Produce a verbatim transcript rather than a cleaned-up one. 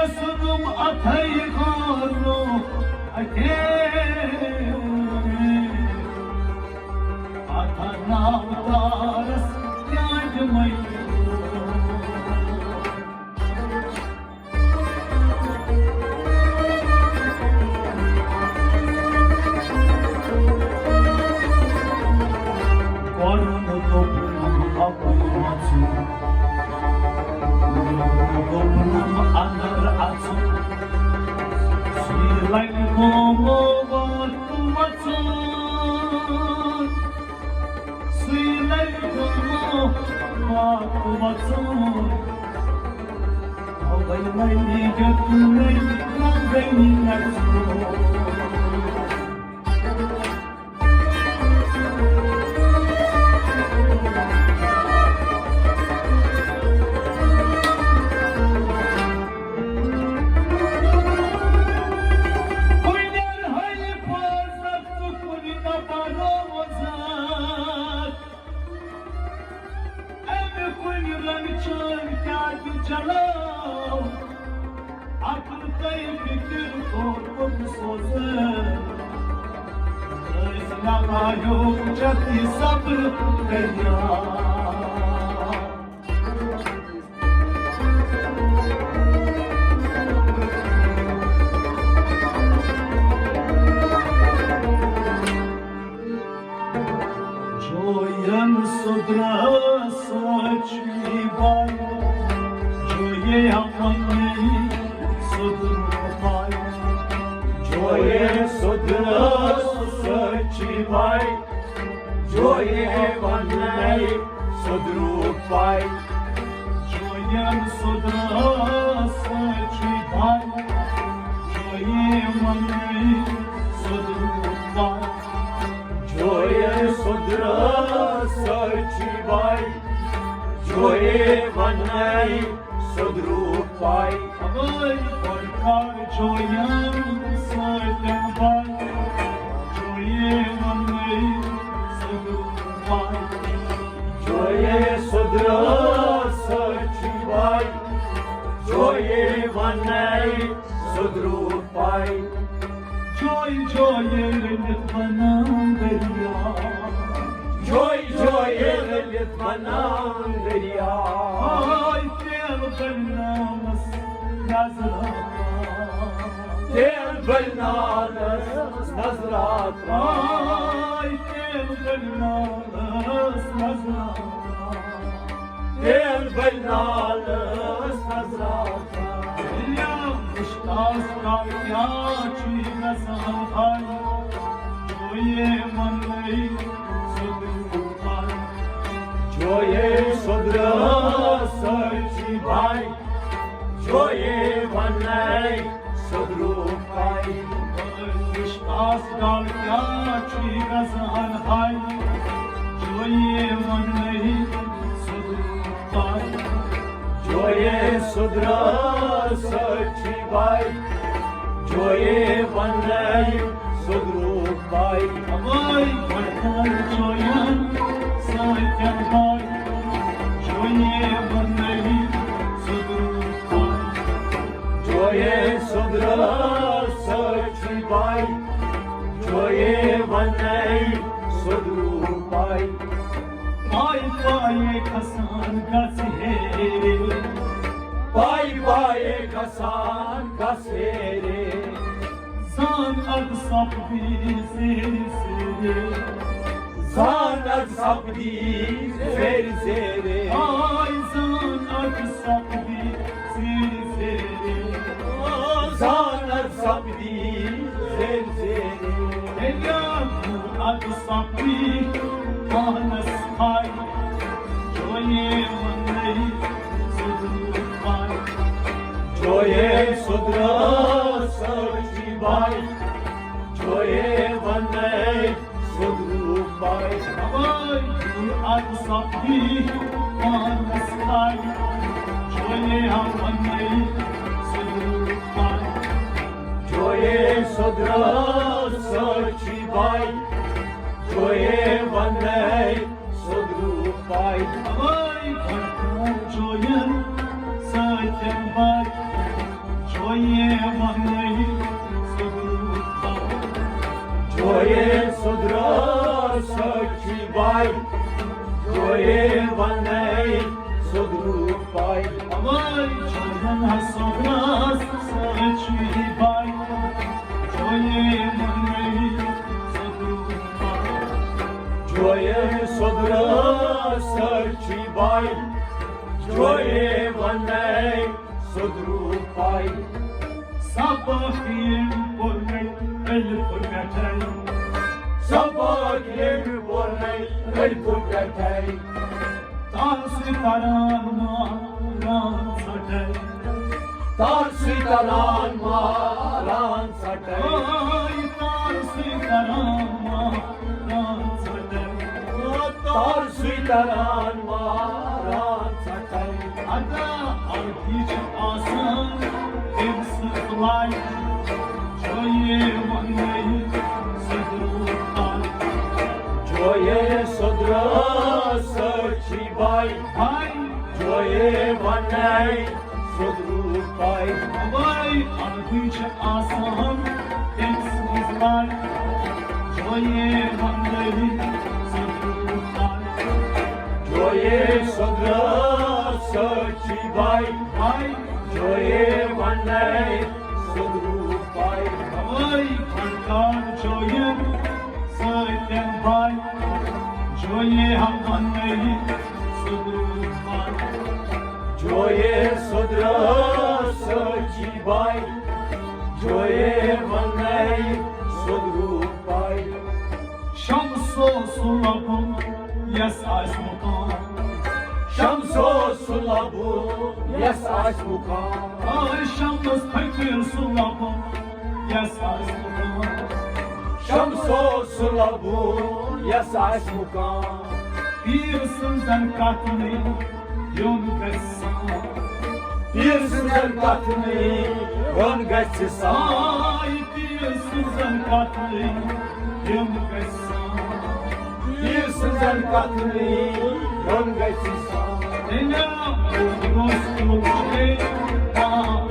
سُنُم اَتھَے خانُک اَتھے، اَتھ ناوتارَس کیٛازِ مَے کوٚرُن دوٚپنم اَپُز مَژُن، دوٚپنم اَندَر اَژُن، سُے لَگہِ گومو وَتھ وَژُن، سُے لَگہِ گومو وَتھ وَژُن۔ اَوَے وَنہِ یوٚتُے نَنگَنی نَژُن۔ کُنہِ رہے حفاظت تہٕ کُنہِ نہ پروزت۔ اَمہِ کُنہِ رنٛگہٕ چٲنۍ کیٛازِ جلاو؟ اَتھ تۄہہِ فِکِر کوٚر کوٚت سوزٕ؟ أسۍ نہ لایوکھ چَتھ یہِ صبر دٔریاو۔ جوین سُدرس چھی باے، جویے اپنی سُدرو باے۔ جوین سُدرس چھی باے، جویے وننے سُدرو باے۔ جوین سُدرس چھی باے، جویے وننے سُدرو باے۔ جویے سُدرس چھی باے، جویے وننے سُدرو باے۔ اوے گۄڈٕ کر جوین سۭتۍ باے، جویے وننے سُدرو باے۔ جویے سُدرس چھی باے، جویے وننے سُدرو باے۔ جوے جوے رٔلِتھ بنان دریا۔ جوے جوے رٔلِتھ بنان دریا۔ آے تیل بلناونس نظرا ترٛاو۔ تیل بلناونس نظرا ترٛاو۔ آے تیل بلناونس نظرا ترٛاو۔ تیل بلناونس نظرا ترٛاو۔ یا وُچھ تاس کال کیٛاہ چھُے گژھان حال، جویے وننے سُدرو باے۔ جویے سُدرس چھی باے، جویے وننے سُدرو باے۔ وُچھ تاس کال کیٛاہ چھُے گژھان حال، جویے وننے سُدرو باے۔ جویے سُدرس چھی باے، جویے وننے سُدرو باے۔ اوے گۄڈٕ کر جوین سۭتۍ باے، جویے وننے سُدرو باے۔ جویے سُدرس چھی باے، جویے وننے سُدرو باے۔ پایہِ پایہِ کھسان گژھِ ہیرِ۔ پایہِ پایہِ کھسان گژھِ ہیرِ۔ زان اَدٕ سپدی زیرِ زیرِ۔ زان اَدٕ سپدی زیرِ زیرِ۔ آے زان اَدٕ سپدی زیرِ زیرِ۔ زان اَدٕ سپدی زیرِ زیرِ۔ ہے یا اَدٕ سپدی پانس پاے۔ جویے وننے سُدرو باے۔ جویے سُدرس چھی باے۔ جویے وننے سُدرو باے۔ اوے اَدٕ سپدی پانس پاے۔ جویے وننے سُدرو باے۔ جویے سُدرس چھی باے، جویے وننے سُدرو باے۔ اوے گۄڈٕ کر جوین سۭتۍ باے، سبق ییٚمۍ پوٚر مےٚ ألفہٕ پٮ۪ٹھَے۔ سبق ییٚمۍ پوٚر مےٚ ألفہٕ پٮ۪ٹھَے۔ تار سۭتۍ تران ماران ژھٹھے۔ تار سۭتۍ تران ماران ژھٹھے۔ آے تار سۭتۍ تران ماران ژھٹھے۔ تار سۭتۍ تران ماران ژھٹھے۔ ادا عربی چھِ آسان تٔمۍ سٕنٛز لایہِ۔ جو یہِ وَننٲیِتھ سُہ درٛوٗ پَے۔ جو یہِ سُہ درٛاو سٲچھی باے۔ باے۔ جو یہِ وَننٲیِتھ سُہ درٛوٗ پَے۔ باے۔ عربی چھِ آسان تٔمۍ سٕنٛز لایہِ۔ جو یہِ وَننٲیِتھ سُہ درٛوٗ پَے۔ جو یہِ سُہ درٛاو سٲچھی باے۔ باے۔ جو یہِ وَننٲیِتھ سُہ درٛوٗ پَے۔ باے۔ فنکار جو یہِ سۭتۍ باے۔ جو یہِ ہم وَننٲیِتھ سُہ درٛوٗ پَے۔ جو یہِ سُہ درٛاو سٲچھی باے۔ جو یہِ وَننٲیِتھ سُہ درٛوٗ پَے۔ شمسو سُہ لَبُن یَس آسہِ مُقام۔ شمسو سُہ لَبُن یَس آسہِ مُقام۔ آے شمس فقیٖر سُہ لَبُن یَس آسہِ مُقام۔ شمسو سُہ لَبُن یَس آسہِ مُقام۔ پیٖر سٕنٛزن کتھنٕے یُن گژھِ سان۔ پیٖر سٕنٛزن کتھنٕے یُن گژھِ سان۔ آے پیٖر سٕنٛزن کتھنٕے یُن گژھِ سان۔ پیٖر سٕنٛزن کتھنٕے یُن گژھِ سان۔ تیٚلہِ اوس تُلُن چھُے پاپہٕ۔